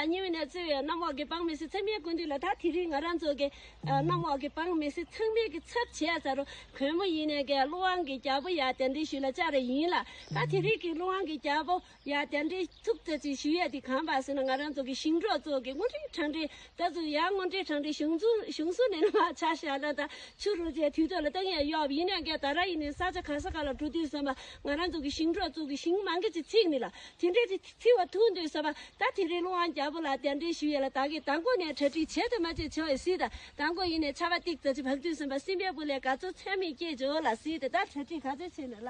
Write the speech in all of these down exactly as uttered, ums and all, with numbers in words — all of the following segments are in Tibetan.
གཉིས་པ་ནས་བརྩི་བའི་གནམ་འོག་གི་འབངས་མི་སེར་ཚང་མའི་སྐུ་མདུན་ལ། ད་དེ་རིང་ང་རང་ཚོ་གི་ཨ་གནམ་འོག་གི་འབངས་མི་སེར་ཚང་མའི་གི་ཚབ་བྱས་ཚར་རོ། གུས་མོ་ཡིན་ནས་གི་ཀླུ་དབང་གི་རྒྱལ་པོ་ཡར་གདན་འདྲེན་ཞུ་ལ་བཅར་རེ་ཡིན་ལ། ད་དེ་རིང་གི་ཀླུ་དབང་གི་རྒྱལ་པོ་ཡར་གདན་འདྲེན་ཐུགས་རྗེ་ཆེ་ཞུ་ཡས་དེ་གང་པ་ཟེར་ན། ང་རང་ཚོ་གི་ཞིང་འབྲོག་ཚོ་གི་དངོས་འབྲེལ་དྲང་འབྲེལ། ད་ཚོ་ཡང་དངོས་འབྲེལ་དྲང་འབྲེལ་གཞུང་ཚུ་གཞུང་སུ་ནས་མ་ཆ་བཞག་ན། ད་ཆུ་རུ་ཅན་དུས་ཐོག་ལ་ཏང་ཡང་གཡོག་ཡིན་ནས་གི་ད་ར་ཡིན་ནས་ས་ཆ་ག་ས་ག་ལ་འགྲོ་དུས་ཙམ་པ། ང་རང་ཚོ་གི་ཞིང་འབྲོག་ཚོ་གི་ཞིང་མང་གི་ཅིག་ཚིག་ནི་ལ། དེ་འདྲས་ཅིག་ཚིག་བ་ཐུག་དུས་ཙམ་པ། ད་དེ་རིང་ཀླུ་དབང་རྒྱལ་པོ་ལ་གདན་འདྲེན་ཞུ་ཡས་ལ་ད་གི་དང་པོ་ནས་གྲ་སྒྲིག་བྱས་ཏེ་མ་བྱས་བྱས་ཡོད་སྲིད། ད་དང་པོ་ཡིན་ནས་ཆར་པ་ཏིག་ཙམ་ཅིག་བབས་དུས་ཙམ་པ་སྲིན་པོའི་སྦུག་ལས་དགའ་ཚོར་ཚད་མེད་སྐྱེས་བྱོས་ལ་སྲིད། དེ་ད་གྲ་སྒྲིག་ག་ཚོད་བྱས་ནས་ལ།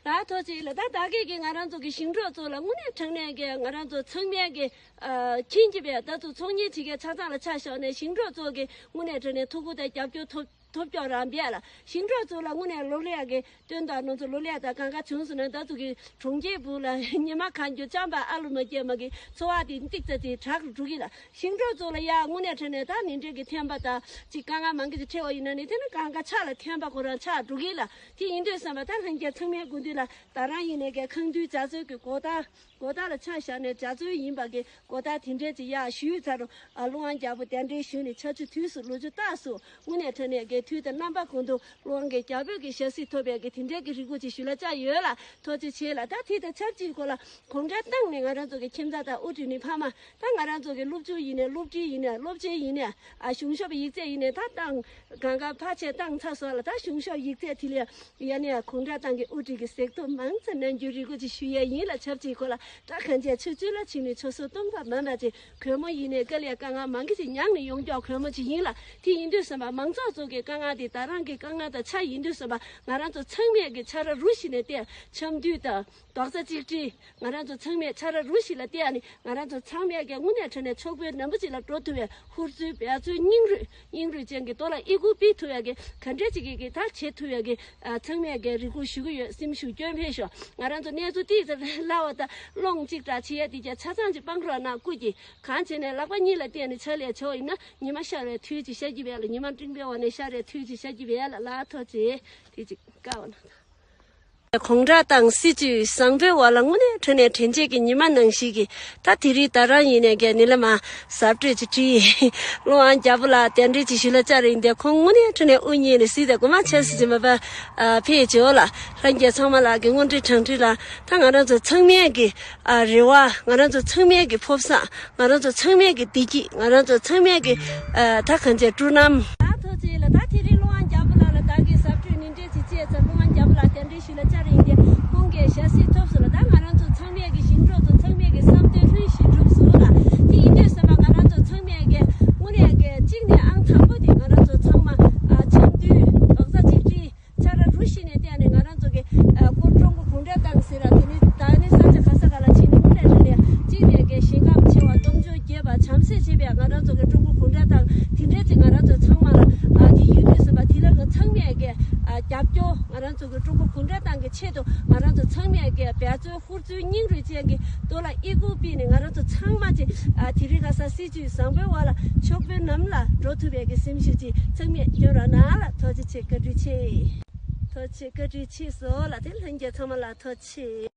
ད་ཐོག་ཅིག་ལ་ད་ད་གི་གི་ང་རང་ཚོ་གི་ཞིང་འབྲོག་ཚོ་ལ་དངོས་གནས་དྲང་གནས་ཀྱི་ང་རང་ཚོ་ཚང་མས་ཀྱི་ཨ་ཁྱིམ་གྱི་བས་ད་ཚོ་ཚོང་གཉེར་བྱེད་མཁན་ཆ་ཚང་ལ་ཆ་བཞག་ནས་ཞིང་འབྲོག་ཚོ་གི་དངོས་གནས་དྲང་གནས་ཐུགས་ཁུར་དང་རྒྱབ་སྐྱོར་ཐོབ་ཐོབ་སྐྱོར་རམ་བྱས་ལ། ཞིང་འབྲོག་ཚོ་ལ་དངོས་གནས་ལོ་ལེགས་ཀྱི་སྟོན་དང་ནོར་ཚོ་ལོ་ལེགས་དང་གང་ག་བྱུང་སོང་ན། ད་ཚོ་གི་གྲོང་ཁྱེར་སྦུག་ལ་ཉི་མ་གང་འགྱོ་ཅམ་པ་ཨ་ལུ་མ་སྐྱེས་མ་གི་འཚོ་བ་དེ་ཏིག་ཙམ་དེ་དྲག་འགྲོ་གི་ལ། ཞིང་འབྲོག་ཚོ་ལ་ཡ་དངོས་གནས་དྲང་གནས་ད་ནི་འདྲེ་གི་ཐན་པ་དང་ཅིག་དཀའ་ངལ་མང་གི་ཅིག་འཕྲད་པ་ཡིན་ན་ནི་དེ་ནི་གང་ག་ཆག་ལ་ཐན་པ་ཁོ་རང་ཆག་འགྲོ་གི་ལ། དེ་ཡིན་དུས་ཙམ་པ་ད་ལྷན་རྒྱས་ཚང་མའི་སྐུ་མདུན་ལ་ད་རང་ཡིན་ནས་ཀྱི་ཁང་འདུས་འཇའ་ཚོན་གྱི་གོ་ད་གོ་ད་ལ་ཆ་བཞག་ནས་འཇའ་ཚོན་ཡིན་པ་གི་གོ་ད་དེ་འདྲས་ཅིག་ཡ་ཞུས་ཚར་རུ། ཨ་ཀླུ་དབང་རྒྱལ་པོ་གདན་འདྲེན་ཞུས་ནས་ཆར་ཆུ་དུས་སུ་ལོ་ཆུ་རྟགས་སུ་དངོས་གནས་དྲང་གནས་ཀྱི་དུས་དང་རྣམ་པ་ཀུན་ཏུ་ཀླུ་དབང་གི་རྒྱལ་པོའི་གི་ཞབས་སྲིད་ཐོབ་པའི་གི་དེ་འདྲས་ཀྱི་རེ་སྒུག་ཅིག་ཞུ་ལ་བཅར་ཡོད་ལ། ཐུགས་རྗེ་ཆེ་ལ། ད་དེ་དང་ཆབས་ཅིག་ཁོ་ལ་གུང་ཁྲན་ཏང་ནས་ང་རང་ཚོ་གི་ཁྱིམ་ཚང་དང་དབུ་ཁྲིད་ནི་ཕ་མ། ད་ང་རང་ཚོ་གི་སློབ་ཕྲུག་ཡིན་ནས་སློབ་ཁྲིད་ཡིན་ནས་སློབ་ཆེན་ཡིན་ནས་ཨ་གཞུང་ཞབས་ཡིག་ཚད་ཡིན་ནས་ད་ཏང་གང་ག་ཕར་ཆེར་བཏང་ཚར་སོང་ལ། ད་གཞུང་ཞབས་ཡིག་ཚད་དེ་ལས་ཡ་ནས་གུང་ཁྲན་ཏང་གི་དབུ་ཁྲིད་ཀྱི་གཟེངས་བསྟོད་མང་ཙམ་གནང་རྒྱུའི་རེ་སྒུག་ཅིག་ཞུ་ཡས་ཡིན་ལ། ཆབས་ཅིག་ཁོ་ལ་ད་གང་བྱས་ཆུ་ཚོད་ལ་ཕྱིན་ནས་ཆུ་སོ་སྟོང་པ་མ་མ་ཅིག་གུས་མོ་ཡིན་ནས་དཀའ་ལས་དཀའ་ངལ་མང་གི་ཅིག་མྱངས་ནས་ཡོང་མགྱོགས་གུས་མོ་ཅིག་ཡིན་ལ། དེ་ཡིན་དུས་ཙམ་པ་མང་ཚོགས་ཚོ་གི་དཀའ་ངལ་དེ་ད་རང་གི་དཀའ་ངལ་དང་ཆ་ཡིན་དུས་ཙམ་པ་ང་རང་ཚོ་ཚང་མས་ཀྱི་ཆ་ར་རུ་ཞིག་ནས་བལྟས་འཆམ་མཐུན་དང་རྡོག་རྩ་གཅིག་སྒྲིལ། ང་རང་ཚོ་ཚང་མས་ཆ་ར་རུ་ཞིག་ལ་བལྟས་ནས་ང་རང་ཚོ་ཚང་མས་ཀྱི་དངོས་གནས་དྲང་གནས་ཕྱུག་པོའི་ནང་པ་ཅིག་ལ་འགྲོ་ཐུབ་པའི་ཧུར་བརྩོན་འབད་བརྩོན་སྙིང་རུས་སྙིང་རུས་ཅན་གྱི་དོ་ལ་ཨི་ཁུ་ཕི་ཐུབ་ཡ་གི་ག་འདྲས་ཅིག་གི་གི་ད་བྱེད་ཐུབ་ཡ་གི་ཨ་ཚང་མས་ཀྱི་རེ་སྐུལ་ཞུ་གི་ཡོད། སེམས་ཤུགས་སྐྱོན་ཕེབས་ཤོག་ང་རང་ཚོ་གནས་ཚུལ་ཏིག་ཙམ་སླ་བ་དང་སློང་གཅིག་དྲག་བྱེད་ཡ་དེ་ཀྱང་ཆ་ཚང་ཅིག་སྤང་རོགས་གནང་། སྐུ་གྱིས་གང་བྱས་ནས་ལག་པ་གཉིས་ལ་བརྟེན་ནས་ཕྱག་ལས་བྱས་ཡིན་ན་ཉི་མ་ཤར་བའི་དུས་ཅིག་ཤར་གྱི་བས་ལ། ཉི་མ་སྤྲིན་པའི་འོག་ནས་ཤར་བའི་དུས་ཅིག་ཤར་གྱི་བས་ལ། ལ་ཐོག་ཅིག་དེ་ཅིག་དཀའ་བ་ན། གུང་ཁྲན་ཏང་སྲིད་བྱུས་བཟང་པོའི་འོག་ལ་དངོས་གནས་དྲང་གནས་དྲན་རྗེས་ཀྱི་ཉི་མ་ནང་བཞིན་གྱི། ད་དེ་རིང་ད་རང་ཡིན་ནས་ཀྱི་ནི་ལ་མ་གཟབ་སྤྲོས་ཅིག་བྲིས། ཀླུ་དབང་རྒྱལ་པོ་ལ་གདན་འདྲེན་ཅིག་ཞུ་ལ་བཅར་ཡིན་ཏེ། ཁོང་དངོས་གནས་དྲང་གནས་དབུ་བརྙེས་ནས་སྲིད་དེ་དགོངས་པ་ཆེ་སུ་ཅིག་མ་པ་ཕེབས་བྱོས་ལ། ལྷན་རྒྱས་ཚང་མ་ལ་གི་དངོས་འབྲེལ་དྲང་འབྲེལ་ལ། ད་ང་རང་ཚོ་ཚང་མས་ཀྱི་ཨ་རེ་བ། ང་རང་ཚོ་ཚང་མས་ཀྱི་ཕོབ་སང་། ང་རང་ཚོ་ཚང་མས་ཀྱི་བདེ་སྐྱིད། ང་རང་ཚོ་ཚང་མས་ཀྱི་ཨ་ད་གང་བྱས་སྤྲོ་སྣང་། ད་ཐོག་ཅིག་ལ་ད་དེ་རིང་ཀླུ་དབང་རྒྱལ་པོ་ལགས་ལ་ད་གི་གཟབ་སྤྲོས་ནི་འདྲས་ཅིག་བྱས་ཚར། ཀླུ་དབང་རྒྱལ་པོ་ལགས་གདན་འདྲེན་ཞུ་ལ་བཅར་ཡིན་ཏེ། ཁོང་གི་ཞབས་སྲིད་ཐོབ་སོང་ལ། ད་ང་རང་ཚོ་ཚང་མས་ཀྱི་ཞིང་འབྲོག་ཚོ་ཚང་མས་ཀྱི་བསམ་དོན་ལྷུན་ཞིག་འགྲུབ་སོང་ལ། དེ་ཡིན་དུས་ཙམ་པ་ང་རང་ཚོ་ཚང་མས་ཀྱི་དངོས་གནས་ཀྱི་གཅིག་ནས་ཨང་དང་པོ་དེ་ང་རང་ཚོ་ཚང་མ་ཨ་འཆམ་མཐུན་རྡོག་རྩ་གཅིག་སྒྲིལ། ཆ་ར་རུ་ཤི་ནས་བལྟས་ནས་ང་རང་ཚོ་གི་ཨ་སྐོར་ཀྲུང་གོ་གུང་ཁྲན་ཏང་ཟེར་ར་དེ་ནི་ད་ནི་ས་ཆ་ག་ས་ག་ལ་ཕྱིན་ནས་དངོས་གནས་དྲང་གནས་གཅིག་ནས་ཀྱི་ཞིང་ཁམས་བྱེ་བ་སྟོབས་འབྱོར་རྒྱས་པ་བྱམས་བརྩེ་བྱེད་པའི་ང་རང་ཚོ་གི་ཀྲུང་གོ་གུང་ཁྲན་ཏང་དེ་འདྲའི་ཚེ་ང་རང་ཚོ་ཚང་མ་ལ་ཨ་དེ་ཡོད་དུས་ཟིན་པ་དེ་ལ་ང་ཚང་མས་ཀྱི་ཨ་རྒྱབ་སྐྱོར། ང་རང་ཚོ་གི་ཀྲུང་གོ་གུང་ཁྲན་ཏང་གི་ཆེད་དུ་ང་རང་ཚོ་ཚང་མས་ཀྱི་འབད་བརྩོན་ཧུར་བརྩོན་སྙིང་རུས་ཅན་གྱི་དོ་ལ་ཨི་ཁུ་པི་ནས་ང་རང་ཚོ་ཚང་མ་ཅིག་ཨ་དེ་རིང་ཁ་སང་སྲིད་བྱུས་བཟང་པོའི་འོག་ལ་ཕྱུག་པོའི་ནང་ལ་འགྲོ་ཐུབ་པའི་གི་སེམས་ཤུགས་ཅིག་ཚང་མས་སྐྱོན་རོགས་གནང་ལ། ཐུགས་རྗེ་ཆེ། བཀའ་དྲིན་ཆེ། ཐུགས་རྗེ་ཆེ། བཀའ་དྲིན་ཆེ་སོ་ལ། དེ་ལྷན་རྒྱས་ཚང་མ་ལ་ཐུགས་རྗེ་ཆེ།